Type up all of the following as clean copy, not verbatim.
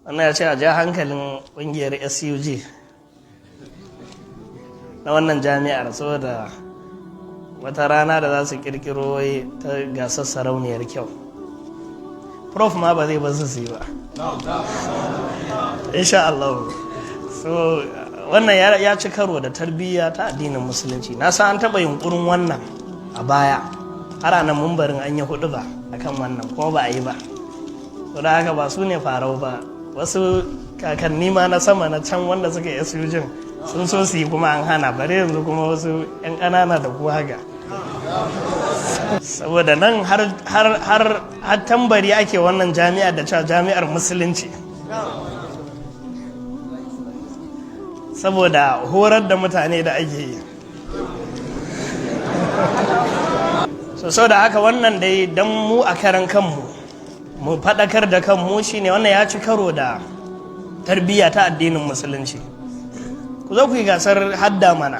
Wannan ya ce a ja hankalin ƙungiyar SUG na wannan jami'ar saboda wata rana da za su kirkiro wai ta gasar sarauniyar kyau. Prof ma ba zai basu su yi ba, insha Allah. So wannan ya ci karo da tarbiyya ta addinin Musulunci. Na san an taɓa yunkurin wannan a baya, har a nan mumbarin an yi hudu ba akan wannan, kuma ba a yi ba. So da haka ba su ne farau ba, wasu kakanni ma na sama na can wanda suka yi SUG sun so su yi kuma an hana, bare yanzu kuma wasu 'yan ƙanana da ku haka. Saboda nan har tambari ake wannan jami'a da cewa jami'ar Musulunci, saboda horar da mutane da ake yi. So da haka wannan dai don mu a karan kanmu mu faɗakar da kanmu shine wannan ya ci karo da tarbiyya ta addinin Musulunci. Ku zo ku yi gasar hadda mana,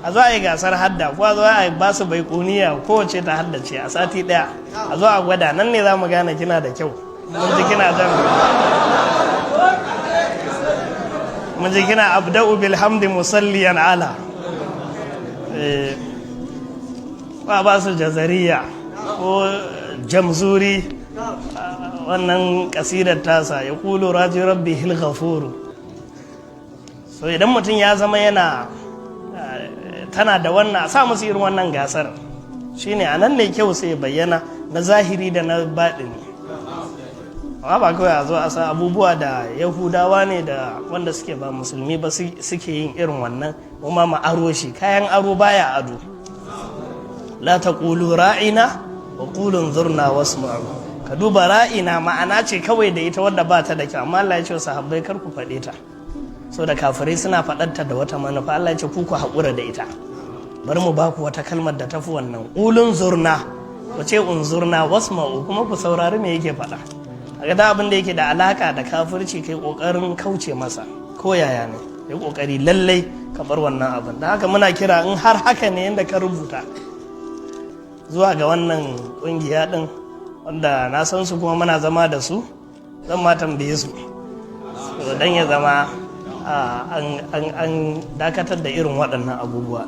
a zo a yi gasar hadda, ko a zo a ba su baikuniya kowace ta haddace a sati ɗaya, a zo a gwada. Nan ne za mu gane kina da kyau. Mun ji kina jan, mun ji kina abda'u bilhamdi musalliyan ala ba ba su jazariya ko jamzuri, wannan kasidar tasa ya kulu raji rabbi hil ghafuru. So idan mutum ya zama yana tana da wannan, a sa musu irin wannan gasar, shine a nan ne kyau sai bayyana na zahiri da na baɗini. Amma ba kawai a zo a sa abubuwa da Yahudawa ne da wanda suke ba Musulmi ba suke yin irin wannan, kuma ma aro shi. Kayan aro baya ado. La taqulu ra'ina wa qulu unzurna wasma'u. Ka duba ra'ina, ma'ana ce kawai da ita wadda ba ta da kyau, amma Allah ya ce wa sahabbai kar ku faɗe ta, so da kafirai suna faɗarta da wata manufa. Allah ya ce ku ku haƙura da ita, bari mu ba ku wata kalmar da tafi wannan. Qulun zurna, ku ce unzurna, wasma'u, kuma ku saurari me yake faɗa. A ga abin da yake da alaka da kafirci, kai kokarin kauce masa ko yaya ne, kai kokari lallai ka bar wannan abin. Da haka muna kira, in har haka ne yadda ka rubuta, zuwa ga wannan kungiya din wanda na san su kuma muna zama da su, zan ma tambaye su dan ya zama an dakatar da irin waɗannan abubuwa.